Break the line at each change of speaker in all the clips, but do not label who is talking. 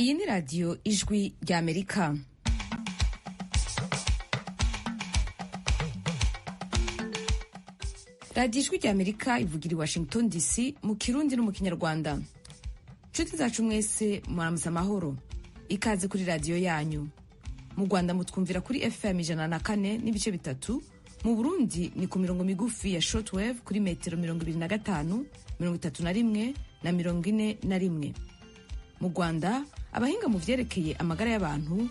Iyi ni radiyo Ijwi ry'Amerika. Radiyo Ijwi ry'Amerika ivugira i Washington DC mu Kirundi no mu Kinyarwanda. Nshuti zacu mwese, muramutse amahoro. Ikaze kuri radiyo yanyu. Mu Rwanda mutwumvira kuri FM 104.3. Mu Burundi ni ku mirongo migufi ya shortwave kuri metero 25, 31 na 41. Mu Rwanda, abahinga mu vyerekeye amagara y'abantu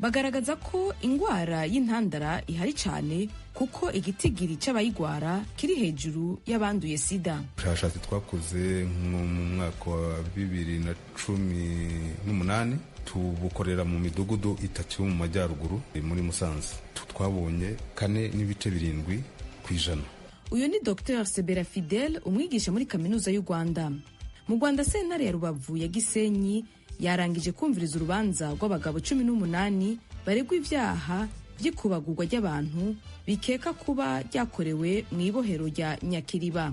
bagaragaza ko ingwara y'intandara ihari cyane, kuko igitigiri c'abayigwara kiri hejuru y'abanduye sida.
Ubushakashatsi twakoze mu mwaka wa 2018, tubukorera mu midugudu itatu yo mu majyaruguru muri Musanze, twabonye 4.7%.
Uyu ni Dr Sebera Fidel, umwigisha muri Kaminuza y'u Rwanda. Mu Rwanda, sentare ya Rubavu ya Gisenyi yarangije kumviriza urubanza rw'abagabo 18 baregwa ibyaha by'ikubagurwa ry'abantu bikeka kuba ryakorewe mu ibohero rya Nyakiriba.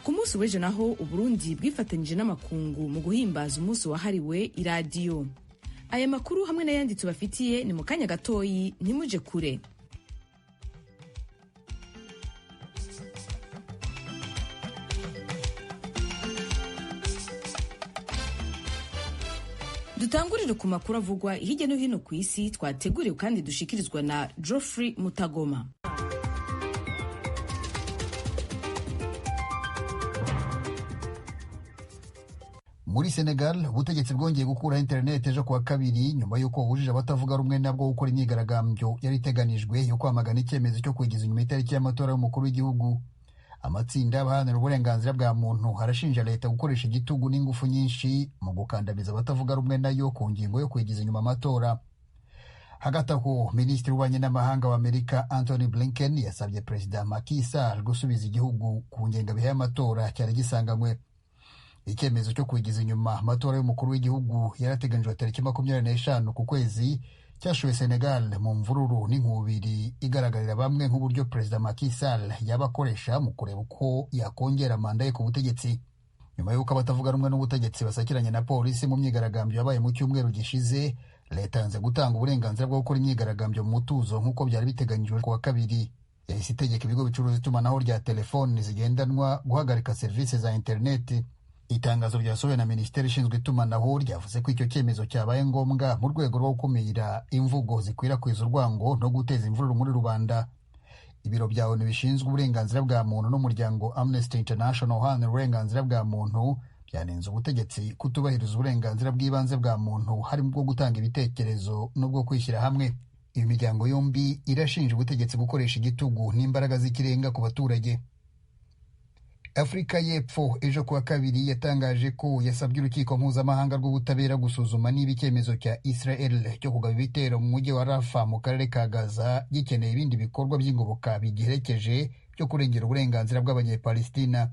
Ku munsi w'ejo naho, Uburundi bwifatanyije n'amakungu mu guhimbaza umunsi wahariwe iradiyo. Aya makuru hamwe n'ayandi tubafitiye ni mu kanya gatoyi, ntimuje kure. Dutangurire ku makuru avugwa hirya no hino ku isi, twateguriwe kandi dushikirizwa na Geoffrey Mutagoma.
Muri Senegal, ubutegetsi bwongeye gukuraho interineti ejo kuwa kabiri, nyuma y'uko bubujije abatavuga rumwe nabwo gukora imyigaragambyo yari iteganijwe yo kwamagana icyemezo cyo kwigiza inyuma itariki y'amatora y'umukuru w'igihugu. Amatsinda abaharanira uburenganzira bwa muntu arashinja leta gukoresha igitugu n'ingufu nyinshi mu gukandamiza abatavuga rumwe nayo ku ngingo yo kwigiza inyuma amatora. Hagati aho, minisitiri w'ububanyi n'amahanga wa Amerika Antony Blinken yasabye Perezida Macky Sall gusubiza igihugu ku ngengabihe y'amatora cyari gisanganywe. Icyemezo cyo kwigiza inyuma amatora y'umukuru w'igihugu yarateganyijwe tariki 25 ku kwezi cyashoye Senegal mu mvururu n'inkubiri igaragarira bamwe nk'uburyo Perezida Macky Sall yaba akoresha mu kureba uko yakongera manda ye ku butegetsi, nyuma y'uko abatavuga rumwe n'ubutegetsi basakiranye na polisi mu myigaragambyo yabaye mu cyumweru gishize. Leta yanze gutanga uburenganzira bwo gukora imyigaragambyo mu mutuzo nk'uko byari biteganyijwe ku wa kabiri. Yahise itegeka ibigo bicuruza itumanaho rya telefoni zigendanwa guhagarika serivisi za interineti. Itangazo ryasohowe na minisiteri ishinzwe itumanaho ryavuze ko icyo cyemezo cyabaye ngombwa mu rwego rwo gukumira imvugo zikwirakwiza urwango no guteza imvururu muri rubanda. Ibiro bya ONU bishinzwe uburenganzira bwa muntu n'umuryango Amnesty International uharanira uburenganzira bwa muntu byanenze ubutegetsi kutubahiriza uburenganzira bw'ibanze bwa muntu, harimo ubwo gutanga ibitekerezo n'ubwo kwishyira hamwe. Iyo miryango yombi irashinja ubutegetsi gukoresha igitugu n'imbaraga z'ikirenga ku baturage. Afurika y'Epfo ejo kuwa kabiri yatangaje ko yasabye urukiko mpuzamahanga rw'ubutabera gusuzuma niba icyemezo cya Israel cyo kugaba ibitero mu mujyi wa Rafa mu karere ka Gaza gikeneye ibindi bikorwa by'ingoboka bigiherekeje byo kurengera uburenganzira bw'Abanyepalestina.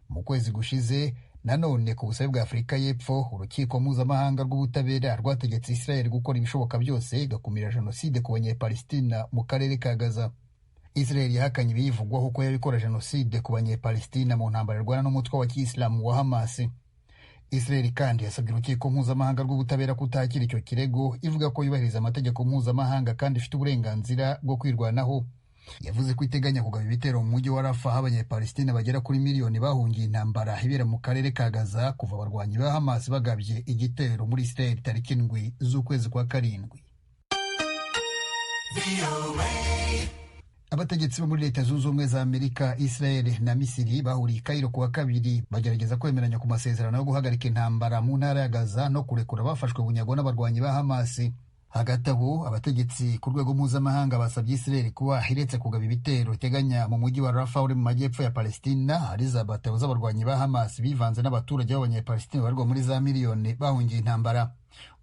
Mu kwezi gushize nanone, ku busabe bwa Afurika y'Epfo, urukiko mpuzamahanga rw'ubutabera rwategetse Israel gukora ibishoboka byose igakumira jenoside ku Banyepalestina mu karere ka Gaza. Israel yahakanye ibiyivugwaho ko yabikora jenoside ku Banyepalestina mu ntambara irwana n'umutwe wa kiyisilamu wa Hamas. Israel kandi yasabye urukiko mpuzamahanga rw'ubutabera kutakira icyo kirego, ivuga ko yubahiriza amategeko mpuzamahanga kandi ifite uburenganzira bwo kwirwanaho. Yavuze ko iteganya kugaba ibitero mu mujyi wa Rafa, aho Abanyepalestina bagera kuri miliyoni bahungiye intambara ibera mu karere ka Gaza kuva abarwanyi ba Hamas bagabye igitero muri Israel tariki 7 z'ukwezi kwa karindwi. Abategetsi bo muri Leta Zunze Ubumwe za Amerika, Israel na Misiri bahuriye i Cairo kuwa kabiri, bagerageza kwemeranya ku masezerano yo guhagarika intambara mu ntara ya Gaza no kurekura bafashwe bunyago n'abarwanyi ba Hamas. Hagati aho, abategetsi ku rwego mpuzamahanga basabye Israel kuba iretse kugaba ibitero iteganya mu mujyi wa Rafa uri mu majyepfo ya Palestina, hari za batabo z'abarwanyi ba Hamas bivanze n'abaturage b'Abanyapalestina babarwa muri za miliyoni bahungiye intambara.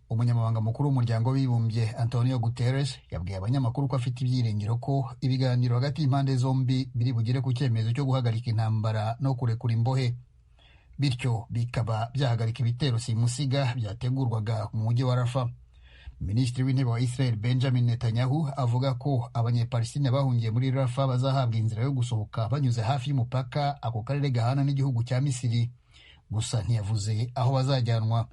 Umunyamabanga mukuru w'Umuryango w'Abibumbye Antonio Guterres yabwiye abanyamakuru ko afite ibyiringiro ko ibiganiro hagati y'impande zombi biri bugere ku cyemezo cyo guhagarika intambara no kurekura imbohe, bityo bikaba byahagarika ibitero simusiga byategurwaga mu mujyi wa Rafa. Minisitiri w'Intebe wa Israel Benjamin Netanyahu avuga ko Abanyepalestina bahungiye muri Rafa bazahabwa inzira yo gusohoka banyuze hafi y'umupaka ako karere gahana n'igihugu cya Misiri, gusa ntiyavuze aho bazajyanwa.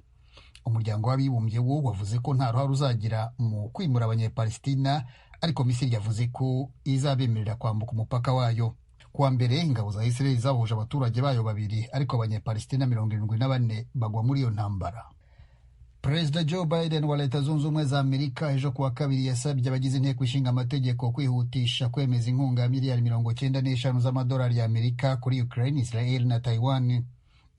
Umuryango w'Abibumbye wo wavuze ko nta ruhare uzagira mu kwimura Abanyepalestina, ariko Misiri yavuze ko izabemerera kwambuka umupaka wayo. Kuwa mbere, ingabo za Israel zahuje abaturage bayo babiri, ariko Abanyepalestina 74 bagwa muri iyo ntambara. Perezida Joe Biden wa Leta Zunze Ubumwe za Amerika ejo kuwa kabiri yasabye abagize inteko ishinga amategeko kwihutisha kwemeza inkunga ya miliyari 95 z'amadolari y'Amerika kuri Ukraine, Israel na Taiwan.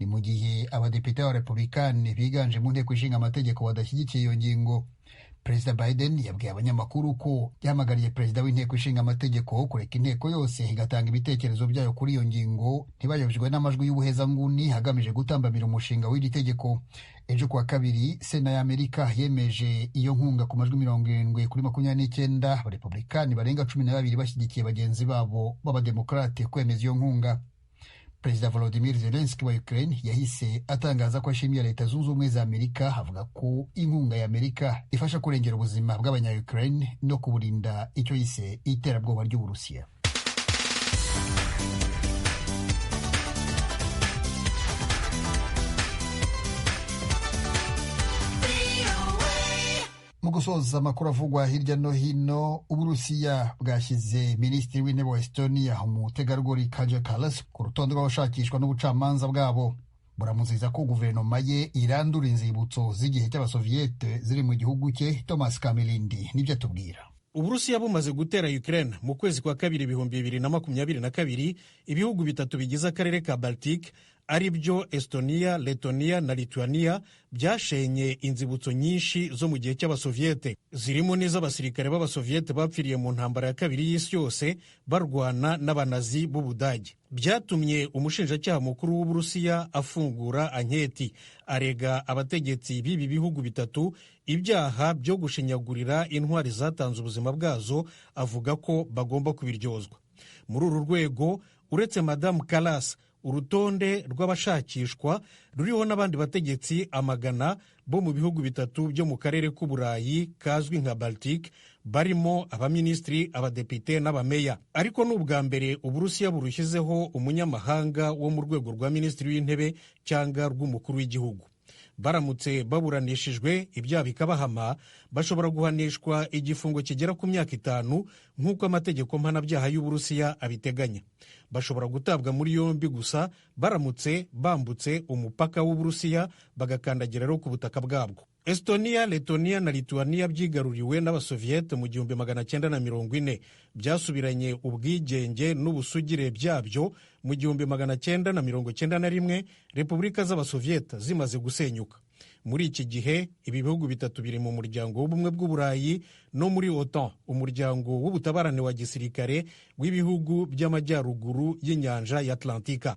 Ni mu gihe abadepite b'Abarepublikani biganje mu nteko ishinga amategeko badashyigikiye iyo ngingo. Perezida Biden yabwiye abanyamakuru ko yahamagariye perezida w'inteko ishinga amategeko kureka inteko yose igatanga ibitekerezo byayo kuri iyo ngingo, ntibayobejwe n'amajwi y'ubuhezanguni hagamije gutambamira umushinga w'iri tegeko. Ejo kuwa kabiri, Sena y'Amerika yemeje iyo nkunga ku majwi 70 kuri 29, Abarepublikani barenga 12 bashyigikiye bagenzi babo b'Abademokarate kwemeza iyo nkunga. Perezida Volodymyr Zelensky wa Ukraine yahise atangaza ko ashimiye Leta Zunze Ubumwe za Amerika, avuga ko inkunga ya Amerika ifasha kurengera ubuzima bw'Abanya-Ukraine no kuburinda icyo yise iterabwoba ry'Uburusiya. Mu gusoza amakuru avugwa hirya no hino, Uburusiya bwashyize minisitiri w'intebe wa Estonia, umutegarugori Kaja Kallas, ku rutonde rw'abashakishwa n'ubucamanza bwabo. Buramuziza ko guverinoma ye irandura inzibutso z'igihe cy'Abasoviyete ziri mu gihugu cye. Thomas Kamilindi nibyo atubwira.
Uburusiya bumaze gutera Ukraine mu kwezi kwa kabiri 2022, ibihugu bitatu bigize akarere ka Baltic, ari byo Estonia, Letonia na Lithuania, byashenye inzibutso nyinshi zo mu gihe cy'Abasoviyete, zirimo n'iz'abasirikare b'Abasoviyete bapfiriye mu ntambara ya kabiri y'isi yose barwana n'Abanazi b'Ubudage. Byatumye umushinjacyaha mukuru w'Uburusiya afungura anketi, arega abategetsi b'ibi bihugu bitatu ibyaha byo gushinyagurira intwari zatanze ubuzima bwazo, avuga ko bagomba kubiryozwa. Muri uru rwego, uretse Madamu Kallas, urutonde rw'abashakishwa ruriho n'abandi bategetsi amagana bo mu bihugu bitatu byo mu karere k'Uburayi kazwi nka Baltic, barimo abaminisitiri, abadepite n'abameya. Ariko ni ubwa mbere Uburusiya burushyizeho umunyamahanga wo mu rwego rwa minisitiri w'intebe cyangwa rw'umukuru w'igihugu. Baramutse baburanishijwe, ibyaha bikabahama, bashobora guhanishwa igifungo kigera ku myaka 5 nk'uko amategeko mpanabyaha y'Uburusiya abiteganya. Bashobora gutabwa muri yombi gusa baramutse bambutse umupaka w'Uburusiya, bagakandagira rero ku butaka bwabwo. Estonia, Letonia na Lituania byigaruriwe n'Abasoviyete mu 1940. Byasubiranye ubwigenge n'ubusugire byabyo mu 1991, repubulika z'Abasoviyete zimaze gusenyuka. Muri iki gihe ibi bihugu bitatu biri mu Muryango w'Ubumwe bw'Uburayi no muri OTAN, umuryango w'ubutabarane wa gisirikare w'ibihugu by'amajyaruguru y'inyanja ya Atlantika.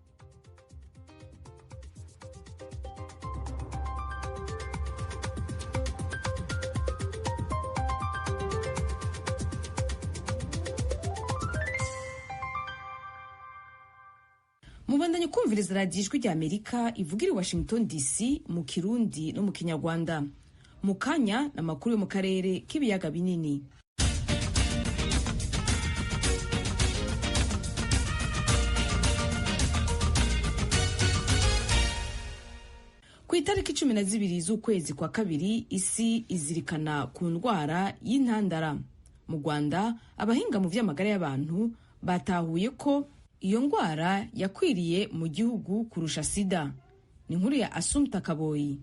Mubandanye kumviriza radiyo Ijwi rya Amerika ivugira i Washington DC mu Kirundi no mu Kinyarwanda. Mu kanya ni amakuru yo mu karere k'ibiyaga binini. Ku itariki 12 z'ukwezi kwa kabiri, isi izirikana ku ndwara y'intandara. Mu Rwanda, abahinga mu vy'amagara y'abantu batahuye ko iyo ndwara yakwiriye mu gihugu kurusha sida. Ni inkuru ya Asumta Kaboyi.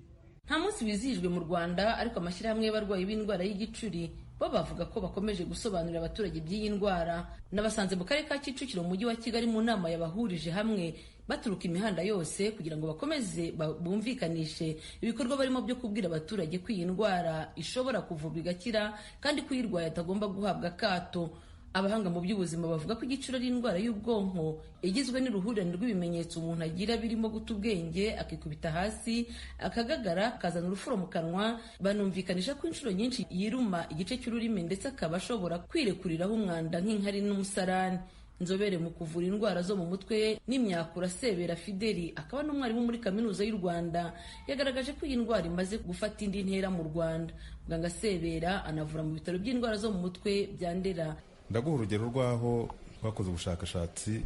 Nta munsi wizihijwe mu Rwanda, ariko amashyirahamwe y'abarwayi b'indwara y'igicuri bo bavuga ko bakomeje gusobanurira abaturage iby'iyi ndwara. N'abasanze mu karere ka Kicukiro mu mujyi wa Kigali mu nama yabahurije hamwe baturuka imihanda yose kugira ngo bakomeze bumvikanishe ibikorwa barimo byo kubwira abaturage ko iyi ndwara ishobora kuvurwa igakira, kandi ko uyirwaye atagomba guhabwa akato. Abahanga mu by'ubuzima bavuga ko igicuri ari indwara y'ubwonko igizwe n'uruhurirane rw'ibimenyetso umuntu agira, birimo guta ubwenge, akikubita hasi, akagagara, akazana urufuro mu kanwa. Banumvikanisha ko inshuro nyinshi yiruma igice cy'ururimi, ndetse akaba ashobora kwirekuriraho umwanda nk'inkari n'umusarani. Inzobere mu kuvura indwara zo mu mutwe n'imyakura, Sebera Fideli, akaba n'umwarimu muri Kaminuza y'u Rwanda, yagaragaje ko iyi ndwara imaze gufata indi ntera mu Rwanda. Muganga Sebera anavura mu bitaro by'indwara zo mu mutwe bya Ndera.
Ndaguha urugero rw'aho twakoze ubushakashatsi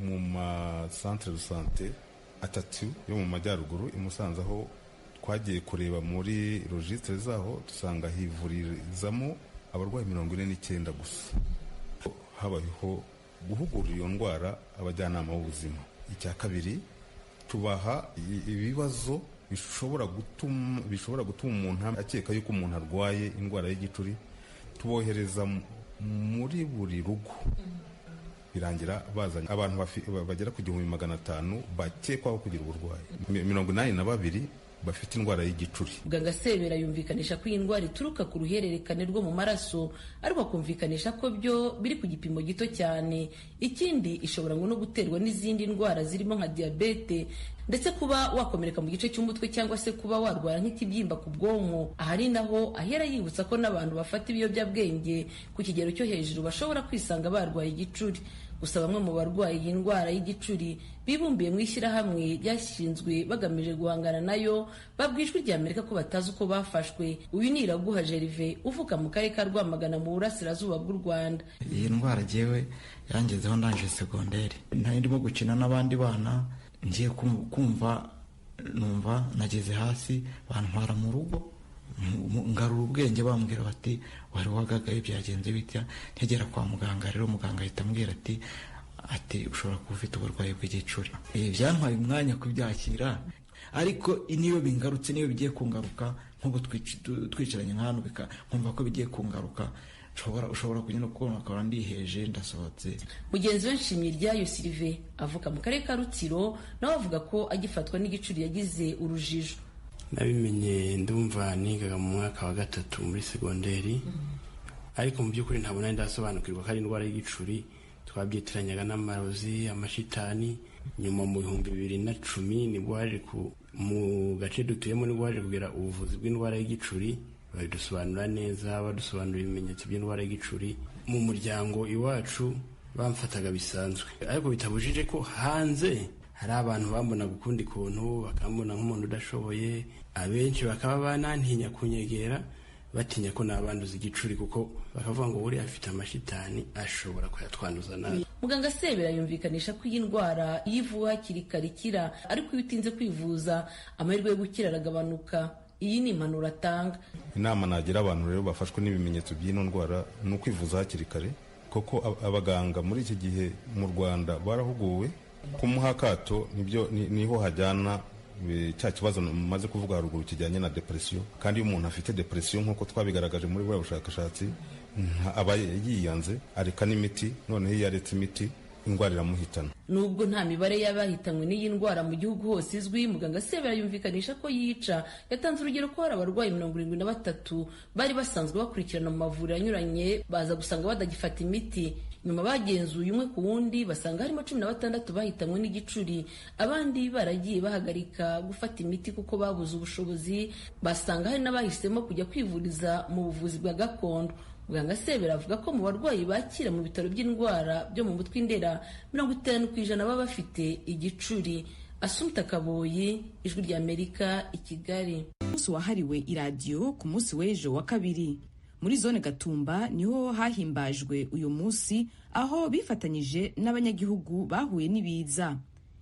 mu masantere de sante atatu yo mu majyaruguru i Musanze, aho Twagiye kureba muri registre zaho, dusanga hivurizamo abarwayi 49 gusa. Habayeho guhugura iyo ndwara abajyanama b'ubuzima. Icya kabiri, tubaha ibibazo bishobora gutuma umuntu akeka yuko umuntu arwaye indwara y'igicuri, tubohereza muri buri rugo, birangira bazanye abantu bagera ku 1500 bakekwaho kugira uburwayi, 82 bafite indwara y'igicuri.
Muganga Sebera yumvikanisha ko iyi ndwara ituruka ku ruhererekane rwo mu maraso, ariko akumvikanisha ko byo biri ku gipimo gito cyane. Ikindi, ishobora ngo no guterwa n'izindi ndwara zirimo nka diyabete, ndetse kuba wakomereka mu gice cy'umutwe cyangwa se kuba warwara nk'ikibyimba ku bwonko. Aha ni naho ahera yibutsa ko n'abantu bafata ibiyobyabwenge ku kigero cyo hejuru bashobora kwisanga barwaye igicuri. Gusa bamwe mu barwaye iyi ndwara y'igicuri bibumbiye mu ishyirahamwe ryashinzwe bagamije guhangana nayo, babwiye Ijwi rya Amerika ko batazi uko bafashwe. Uyu ni Iraguha Gervais uvuka mu karere ka Rwamagana mu burasirazuba bw'u Rwanda.
Iyi ndwara jyewe yangezeho ndangije segonderi, nari ndimo gukina n'abandi bana, ngiye kumva numva nageze hasi, bantwara mu rugo, ngarura ubwenge, bambwira bati wari wagagaye byagenze bitya. Ntegera kwa muganga rero, muganga ahita ambwira ati ushobora kuba ufite uburwayi bw'igicuri. Byantwaye umwanya kubyakira, ariko niyo bingarutse, niyo bigiye kungaruka, nk'ubu twicaranye nk'ahantu nkumva ko bigiye kungaruka, ushobora kugenda kubona akaba ndiheje ndasohotse.
Mugenzi we Nshimyiryayo Sylvain avuka mu karere ka Rutsiro, nawe avuga ko agifatwa n'igicuri yagize urujijo.
Nabimenye ndumva nigaga mu mwaka wa 3 muri segonderi, ariko mu by'ukuri ntabwo nari ndasobanukirwa ko ari indwara y'igicuri. Twabyitiranyaga n'amarozi, amashitani. Nyuma mu 2010 nibwo haje mu gace dutuyemo, nibwo haje kugera ubuvuzi bw'indwara y'igicuri, babidusobanura neza, badusobanura ibimenyetso by'indwara y'igicuri. Mu muryango iwacu bamfataga bisanzwe, ariko bitabujije ko hanze hari abantu bambonaga ukundi kuntu, bakambona nk'umuntu udashoboye. Abenshi bakaba banantinya kunyegera, batinya ko nabanduza igicuri, kuko bakavuga ngo buriya afite amashitani ashobora kuyatwanduza nabi.
Muganga Sebera yumvikanisha ko iyi ndwara iyo ivuwe hakiri kare ikira, ariko iyo utinze kwivuza amahirwe yo gukira aragabanuka. Iyi ni impanuro atanga.
Inama nagira abantu rero bafashwe n'ibimenyetso by'ino ndwara ni ukwivuza hakiri kare, kuko abaganga muri iki gihe mu Rwanda barahuguwe. Kumuha akato nibyo niho hajyana cya kibazo maze kuvuga haruguru kijyanye na depression. Kandi iyo umuntu afite depression nk'uko twabigaragaje muri buriya bushakashatsi, aba yiyanze, areka n'imiti, noneho iyo aretse imiti indwara iramuhitana.
Nubwo nta mibare y'abahitanywe n'iyi ndwara mu gihugu hose izwi, muganga Sebera yumvikanisha ko yica. Yatanze urugero ko hari abarwayi 73 bari basanzwe bakurikirana mu mavuriro anyuranye, baza gusanga badagifata imiti. Nyuma bagenzuye umwe ku wundi, basanga harimo 16 bahitanywe n'igicuri, abandi baragiye bahagarika gufata imiti kuko babuze ubushobozi, basanga hari n'abahisemo kujya kwivuriza mu buvuzi bwa gakondo. Muganga Sebera avuga ko mu barwayi bakira mu bitaro by'indwara byo mu mutwe Indera, 50% baba bafite igicuri. Asumta Kaboyi, Ijwi rya Amerika, i Kigali.
Umunsi wahariwe iradiyo ku munsi w'ejo wa kabiri muri zone Gatumba niho hahimbajwe uyu munsi, aho bifatanyije n'abanyagihugu bahuye n'ibiza.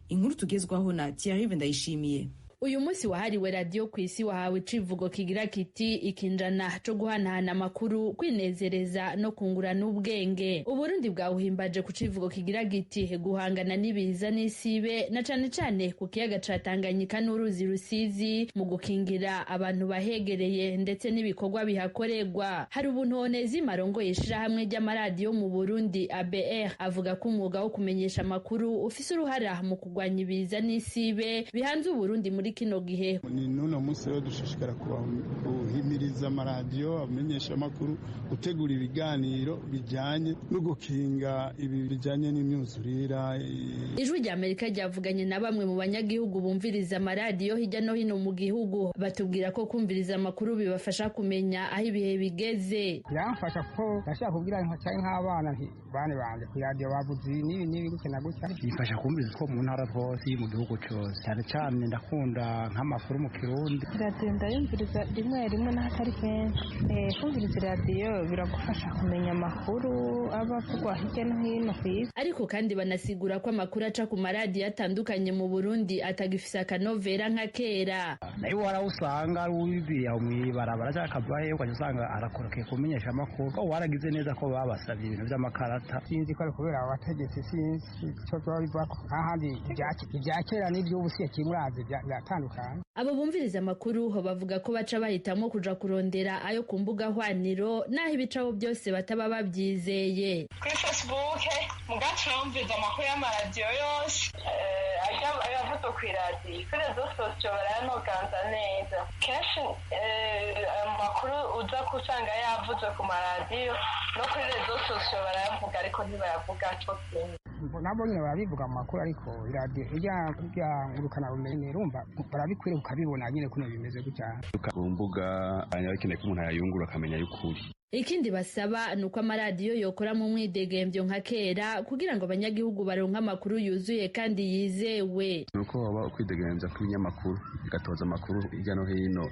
Inkuru tugezwaho na Thierry Ndayishimiye.
Uyu munsi wahariwe radiyo ku isi wahawe icivugo kigira kiti ikinjana co guhanahana amakuru, kwinezereza no kungurana ubwenge. Uburundi bwawuhimbaje ku civugo kigira giti guhangana n'ibiza n'isibe, na cane cane ku kiyaga ca Tanganyika n'uruzi Rusizi, mu gukingira abantu bahegereye ndetse n'ibikorwa bihakorerwa. Hari ubuntu Onezime arongoye ishirahamwe ry'amaradiyo mu Burundi ABR avuga ko umwuga wo kumenyesha amakuru ufise uruhara mu kurwanya ibiza n'isibe bihanze Uburundi muri kino gihe.
Ni nuno munsi rero dushishikara kuhimiriza amaradiyo amenyesha amakuru gutegura ibiganiro bijyanye no gukinga ibi bijyanye n'imyuzurira.
Ijwi rya Amerika ryavuganye na bamwe mu banyagihugu bumviriza amaradiyo hirya no hino mu gihugu, batubwira ko kumviriza amakuru bibafasha kumenya aho ibihe bigeze.
Biramfasha kuko ndashaka kubwira cyane nk'abana nti bane banje ku radiyo bavuze ibi n'ibi n'ibi gutya na gutya.
Bifasha kumviriza ko mu ntara hose mu gihugu cyose, cyane cyane ndakunda
gutegura nk'amakuru mu Kirundi.
Radiyo ndayumviriza rimwe rimwe n'ahatari kenshi. Kumviriza radiyo biragufasha kumenya amakuru aba avugwa hirya no hino ku isi.
Ariko kandi banasigura ko amakuru aca ku maradiyo atandukanye mu Burundi atagifise akanovera nka kera.
Nayo warawusanga ari uwibiriye aho mw'ibarabara cyangwa akava hehe, ukajya usanga arakorokeye kumenyesha amakuru ko waragize neza ko babasabye ibintu by'amakarata.
Sinzi ko ari kubera abategetsi, sinzi icyo byaba bivako. Ahandi ibya kera n'iby'ubu si kimurazi biratandukanye.
Abo bumviriza amakuru bavuga ko baca bahitamo kuja kurondera ayo ku mbuga hwaniro, naho ibicaho byose bataba babyizeye.
Kuri Facebook mugaca urumviriza amakuru y'amaradiyo yose ayavuze ku iradiyo, kuri rezo sosiyo barayanoganza neza. Kenshi amakuru uza kusanga yavuze ku maradiyo no kuri rezo sosiyo barayavuga, ariko ntibayavuga co kimwe.
Nabo nyine barabivuga mu makuru, ariko iradiyo ijya ngurukanabumenyi urumva barabikwiriye ukabibona nyine kuno bimeze gutya.
Ku mbuga bakeneye ko umuntu yayungura akamenya y'ukuri.
Ikindi basaba ni uko amaradiyo yokora mu mwidegembyo nka kera kugira ngo abanyagihugu baronke amakuru yuzuye kandi yizewe.
Ni uko baba ukwidegembya kw'ibinyamakuru bigatoza amakuru hirya no hino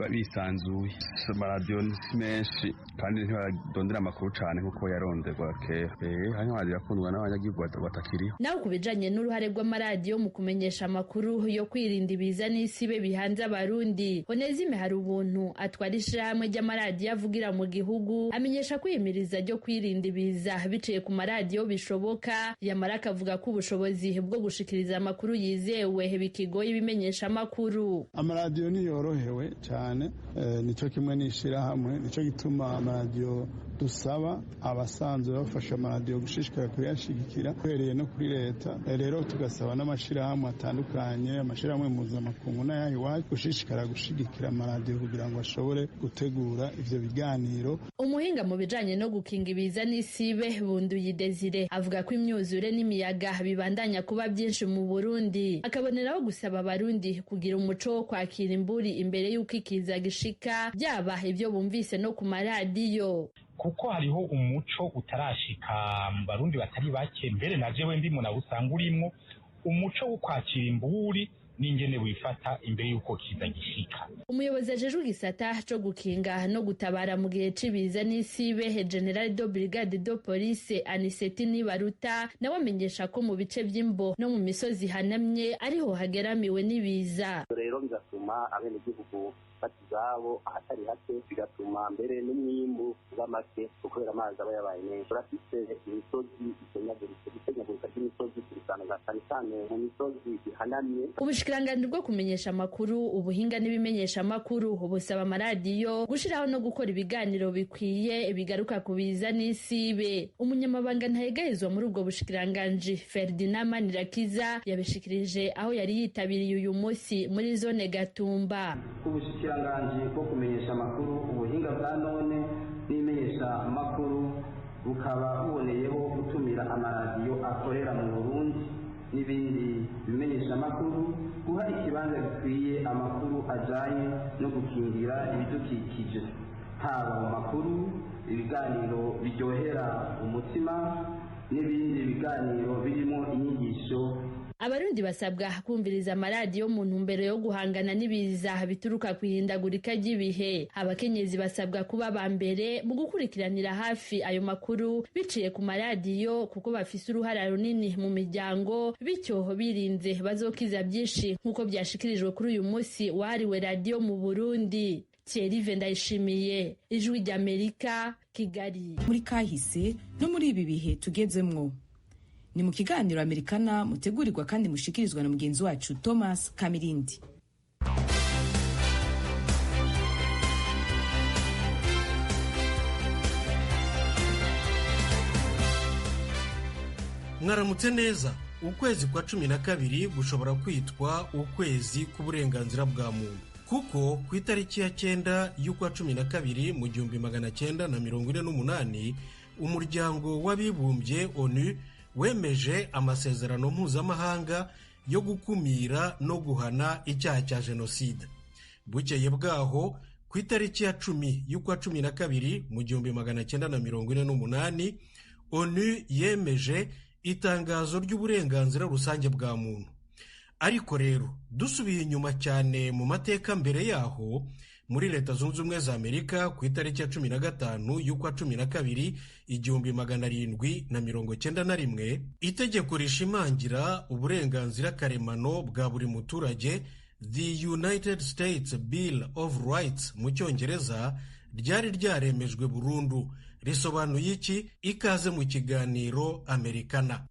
bisanzuye. Amaradiyo si menshi kandi ntibarondera amakuru cyane nk'uko yaronderwa kera. Hanyuma amaradiyo akundwa n'abanyagihugu batakiriho.
Naho ku bijanye n'uruhare rw'amaradiyo mu kumenyesha amakuru yo kwirinda ibiza n'isibe bihanze Abarundi, Onezime hari ubuntu atwara ishirahamwe ry'amaradiyo avugira mu gihugu, amenyesha kwiyimiriza ryo kwirinda ibiza biciye ku maradiyo bishoboka, yamara akavuga ko ubushobozi bwo gushikiriza amakuru yizewe bikigoye ibimenyesha amakuru.
Amaradiyo ntiyorohewe cyane, nicyo kimwe n'ishirahamwe, nicyo gituma amaradiyo dusaba abasanzwe bafasha amaradiyo gushishikara kuyashigikira uhereye no kuri leta. Rero tugasaba n'amashirahamwe atandukanye, amashirahamwe mpuzamakungu n'ayaha iwacu gushishikara gushigikira amaradiyo kugira ngo ashobore gutegura ivyo biganiro.
Umuhinga mu bijanye no gukinga ibiza n'isibe Bunduyi Desire avuga ko imyuzure n'imiyaga bibandanya kuba byinshi mu Burundi, akaboneraho gusaba Abarundi kugira umuco wo kwakira imburi imbere y'uko ikiza gishika, byaba ibyo bumvise no ku maradiyo.
Kuko hariho umuco utarashika mu Barundi batari bake, mbere na jewe ndimo nawusanga urimwo umuco wo kwakira imburi n'ingene wifata imbere y'uko kiza gishika.
Umuyobozi ajejwe igisata co gukinga no gutabara mu gihe c'ibiza n'isibe, General de Brigade de Police Aniseti Nibaruta, nawe amenyesha ko mu bice vy'Imbo no mu misozi ihanamye ariho hageramiwe n'ibiza.
Rero bigatuma abenegihugu bata izabo ahatari hake, bigatuma mbere n'umwimbu uba make kubera amazi aba yabaye menshi. Turafise imisozi isenyaguritse, isenyagurika ry'imisozi turisanga cyane cyane mu misozi ihanamye.
Ubushikiranganji bwo kumenyesha amakuru, ubuhinga n'ibimenyesha amakuru busaba amaradiyo gushiraho no gukora ibiganiro bikwiye bigaruka ku biza n'isibe. Umunyamabanga ntayegayezwa muri ubwo bushikiranganji Ferdinand Manirakiza yabishikirije aho yari yitabiriye uyu munsi muri zone Gatumba.
Ubushikiranganji bwo kumenyesha amakuru, ubuhinga bwa none n'imenyesha amakuru bukaba buboneyeho gutumira amaradiyo akorera mu Burundi n'ibindi bimenyesha amakuru guha ikibanza gikwiye amakuru ajanye no gukingira ibidukikije, haba mu makuru, ibiganiro biryohera umutima n'ibindi biganiro birimo inyigisho.
Abarundi basabwa kumviriza amaradiyo mu ntumbero yo guhangana n'ibiza bituruka ku ihindagurika ry'ibihe. Abakenyezi basabwa kuba aba mbere mu gukurikiranira hafi ayo makuru biciye ku maradiyo, kuko bafise uruhara runini mu miryango, bityo birinze bazokiza byinshi nk'uko byashikirijwe kuri uyu munsi wahariwe radiyo mu Burundi. Thierry Ndayishimiye, Ijwi ry'Amerika, Kigali.
Muri kahise no muri ibi bihe tugezemwo ni mu kiganiro Amerikana mutegurirwa kandi mushikirizwa na mugenzi wacu Thomas Kamirindi.
Mwaramutse neza. Ukwezi kwa 12 gushobora kwitwa ukwezi k'uburenganzira bwa muntu, kuko ku itariki ya 9 y'ukwa 12 mu 1948 umuryango w'abibumbye ONU wemeje amasezerano mpuzamahanga yo gukumira no guhana icyaha cya jenoside. Bukeye bwaho ku itariki ya 10 y'ukwa 12 mu 1948 ONU yemeje itangazo ry'uburenganzira rusange bwa muntu. Ariko rero dusubiye inyuma cyane mu mateka mbere yaho, muri Leta Zunze Ubumwe za Amerika ku itariki ya 15 y'ukwa 12 1791, itegeko rishimangira uburenganzira karemano bwa buri muturage, The United States Bill of Rights mu Cyongereza, ryari ryaremejwe burundu. Risobanuye iki? Ikaze mu kiganiro Amerikana.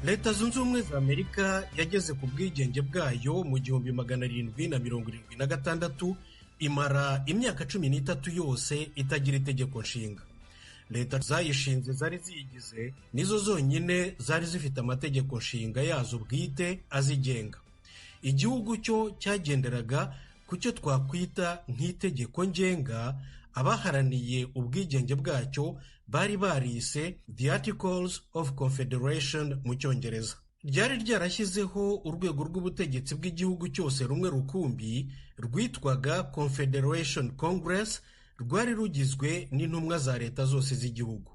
Leta Zunze Ubumwe za Amerika yageze ku bwigenge bwayo mu 1776, imara imyaka 13 yose itagira itegeko nshinga. Leta zayishinze zari ziyigize nizo zonyine zari zifite amategeko nshinga yazo bwite azigenga. Igihugu cyo cyagenderaga ku cyo twakwita nk'itegeko ngenga abaharaniye ubwigenge bwacyo bari barise The Articles of Confederation mu Cyongereza. Ryari ryarashyizeho urwego rw'ubutegetsi bw'igihugu cyose rumwe rukumbi rwitwaga Confederation Congress, rwari rugizwe n'intumwa za leta zose z'igihugu.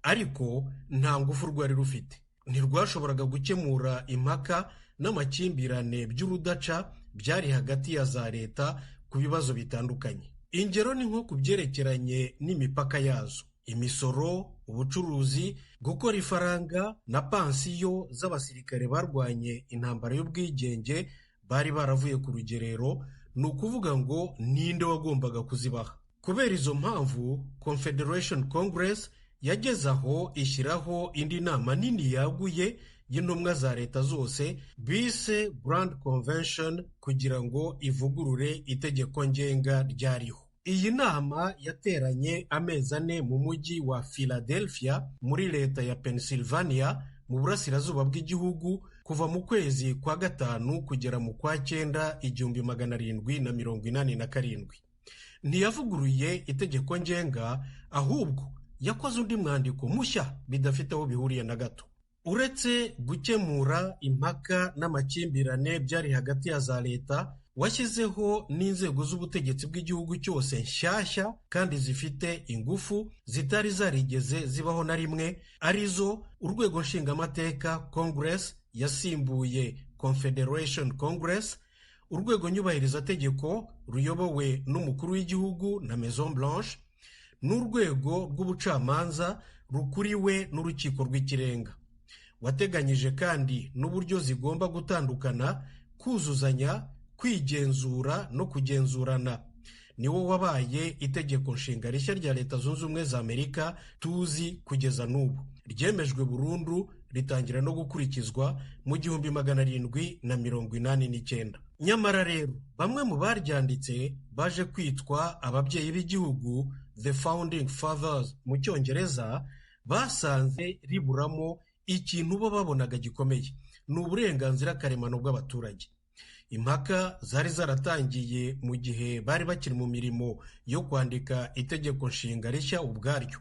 Ariko nta ngufu rwari rufite, ntirwashoboraga gukemura impaka n'amakimbirane by'urudaca byari hagati ya za leta ku bibazo bitandukanye. Ingero ni nko ku byerekeranye n'imipaka yazo, imisoro, ubucuruzi, gukora ifaranga na pansiyo z'abasirikare barwanye intambara y'ubwigenge bari baravuye ku rugerero, ni ukuvuga ngo ninde wagombaga kuzibaha. Kubera izo mpamvu, Confederation Congress yageze aho ishyiraho indi nama nini yaguye y'intumwa za leta zose bise Grand Convention kugira ngo ivugurure itegeko ngenga ryariho. Iyi nama yateranye amezi 4 mu mujyi wa Philadelphia muri leta ya Pennsylvania mu burasirazuba bw'igihugu, kuva mu kwezi kwa 5 kugera mu kwa 9 1787. Ntiyavuguruye itegeko ngenga, ahubwo yakoze undi mwandiko mushya bidafite aho bihuriye na gato. Uretse gukemura impaka n'amakimbirane byari hagati ya za leta, washyizeho n'inzego z'ubutegetsi bw'igihugu cyose nshyashya kandi zifite ingufu zitari zarigeze zibaho na rimwe, arizo urwego nshingamateka Congress yasimbuye Confederation Congress, urwego nyubahirizategeko ruyobowe n'umukuru w'igihugu na Maison Blanche, n'urwego rw'ubucamanza rukuriwe n'urukiko rw'ikirenga. Wateganyije kandi n'uburyo zigomba gutandukana, kuzuzanya, kwigenzura no kugenzurana. Niwo wabaye itegeko nshinga rishya rya Leta Zunze Ubumwe za Amerika tuzi kugeza n'ubu. Ryemejwe burundu ritangira no gukurikizwa mu 1789. Nyamara rero bamwe mu baryanditse baje kwitwa ababyeyi b'igihugu, The Founding Fathers mu Cyongereza, basanze riburamo ikintu bo babonaga gikomeye, ni uburenganzira karemano bw'abaturage. Impaka zari zaratangiye mu gihe bari bakiri mu mirimo yo kwandika itegeko nshinga rishya ubwaryo.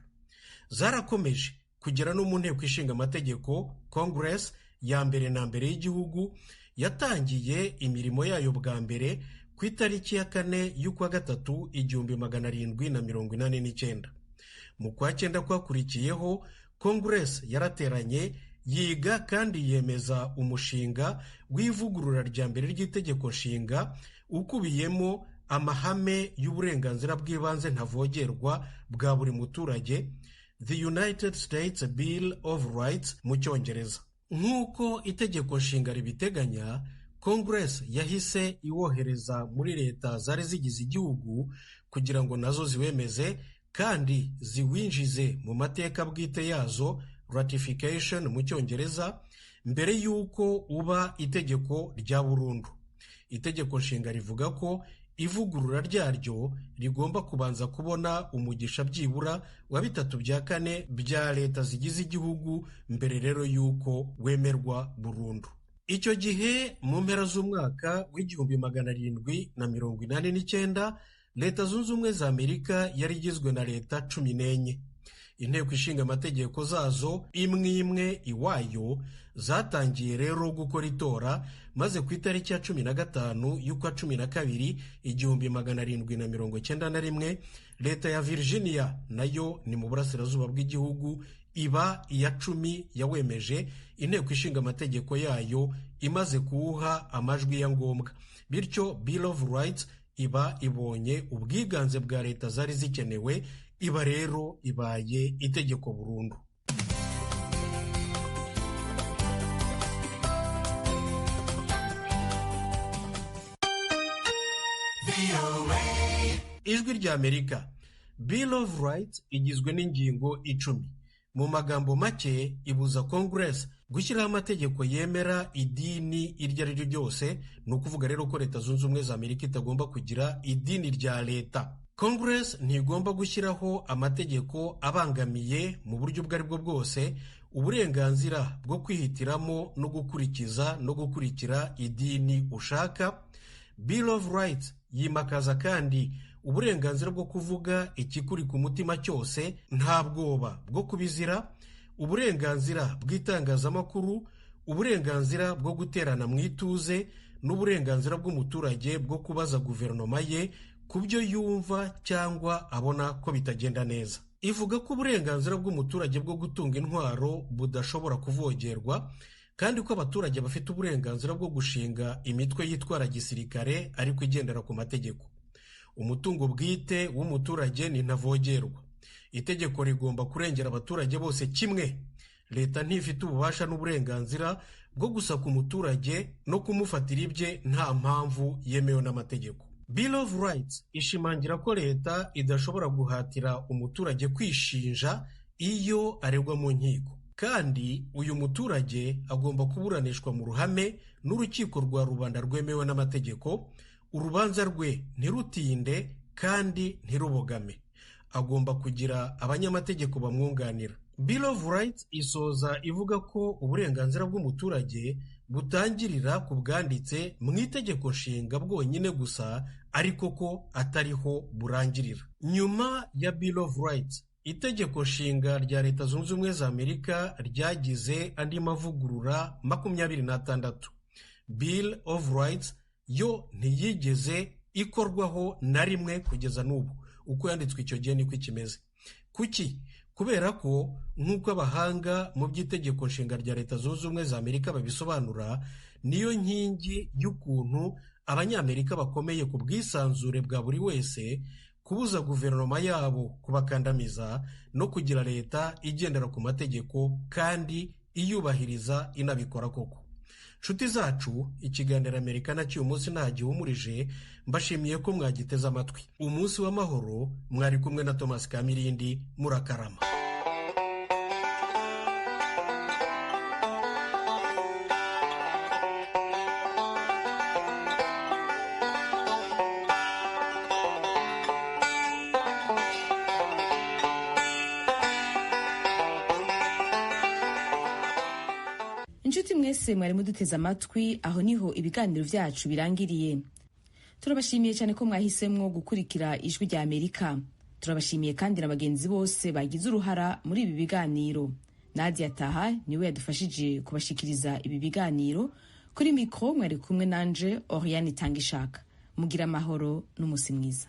Zarakomeje kugera no mu nteko ishinga amategeko Congress ya mbere na mbere y'igihugu, yatangiye imirimo yayo bwa mbere ku itariki ya 4 y'ukwa 3 1789. Mu kwa 9 kwakurikiyeho, Congress yarateranye yiga kandi yemeza umushinga w'ivugurura rya mbere ry'itegeko nshinga ukubiyemo amahame y'uburenganzira bw'ibanze ntavogerwa bwa buri muturage, The United States Bill of Rights mu Cyongereza. Nk'uko itegeko nshinga ribiteganya, Congress yahise iwohereza muri leta zari zigize igihugu kugira ngo nazo ziwemeze kandi ziwinjize mu mateka bwite yazo, ratification mu Cyongereza, mbere y'uko uba itegeko rya burundu. Itegeko nshinga rivuga ko ivugurura ryaryo rigomba kubanza kubona umugisha byibura wa 3/4 bya leta zigize igihugu mbere rero y'uko wemerwa burundu. Icyo gihe mu mpera z'umwaka w'1789 Leta Zunze Ubumwe za Amerika yari igizwe na leta 14. Inteko ishinga amategeko zazo imwe imwe iwayo zatangiye rero gukora itora, maze ku itariki ya 15 y'ukwa 12 1791 leta ya Virginia nayo ni mu burasirazuba bw'igihugu iba iya 10 yawemeje, inteko ishinga amategeko yayo imaze kuwuha amajwi ya ngombwa. Bityo Bill of Rights iba ibonye ubwiganze bwa leta zari zikenewe, iba rero ibaye itegeko burundu. Ijwi rya Amerika. Bill of Rights igizwe n'ingingo 10. Mu magambo make ibuza Congress gushyiraho amategeko yemera idini iryo ari ryo ryose, ni ukuvuga rero ko Leta Zunze Ubumwe za Amerika itagomba kugira idini rya leta. Congress ntigomba gushyiraho amategeko abangamiye mu buryo ubwo ari bwo bwose uburenganzira bwo kwihitiramo no gukurikiza no gukurikira idini ushaka. Bill of Rights yimakaza kandi uburenganzira bwo kuvuga ikikuri ku mutima cyose nta bwoba bwo kubizira, uburenganzira bw'itangazamakuru, uburenganzira bwo guterana mu ituze n'uburenganzira bw'umuturage bwo kubaza guverinoma ye ku byo yumva cyangwa abona ko bitagenda neza. Ivuga ko uburenganzira bw'umuturage bwo gutunga intwaro budashobora kuvogerwa, kandi ko abaturage bafite uburenganzira bwo gushinga imitwe yitwara gisirikare ariko igendera ku mategeko. Umutungo bwite w'umuturage ni ntavogerwa. Itegeko rigomba kurengera abaturage bose kimwe. Leta ntifite ububasha n'uburenganzira bwo gusaka umuturage no kumufatira ibye nta mpamvu yemewe n'amategeko. Bill of Rights ishimangira ko leta idashobora guhatira umuturage kwishinja iyo aregwa mu nkiko, kandi uyu muturage agomba kuburanishwa mu ruhame n'urukiko rwa rubanda rwemewe n'amategeko, urubanza rwe ntirutinde kandi ntirubogame. Agomba kugira abanyamategeko bamwunganira. Bill of Rights isoza ivuga ko uburenganzira bw'umuturage butangirira ku bwanditse mu itegeko nshinga bwonyine gusa, ariko ko atariho burangirira. Nyuma ya Bill of Rights, itegeko nshinga rya Leta Zunze Ubumwe za Amerika ryagize andi mavugurura 26. Bill of Rights yo ntiyigeze ikorwaho na rimwe kugeza n'ubu. Uko yanditswe icyo gihe niko ikimeze. Kuki? Kubera ko nk'uko abahanga mu by'itegeko nshinga rya Leta Zunze Ubumwe za Amerika babisobanura, niyo nkingi y'ukuntu Abanyamerika bakomeye ku bwisanzure bwa buri wese, kubuza guverinoma yabo kubakandamiza no kugira leta igendera ku mategeko kandi iyubahiriza inabikora koko. Nshuti zacu, ikiganiro Amerika na cy'uyu munsi nta gihumurije, mbashimiye ko mwagiteze amatwi. Umunsi w'amahoro, mwari kumwe na Thomas Kamirindi, murakarama.
Inshuti mwese mwari muduteze amatwi, aho niho ibiganiro byacu birangiriye. Turabashimiye cyane ko mwahisemwo gukurikira Ijwi rya Amerika. Turabashimiye kandi na bagenzi bose bagize uruhara muri ibi biganiro. Nadia Taha niwe yadufashije kubashikiriza ibi biganiro. Kuri mikro mwari kumwe nanje Oriane Itangishaka. Mugira amahoro n'umusi mwiza.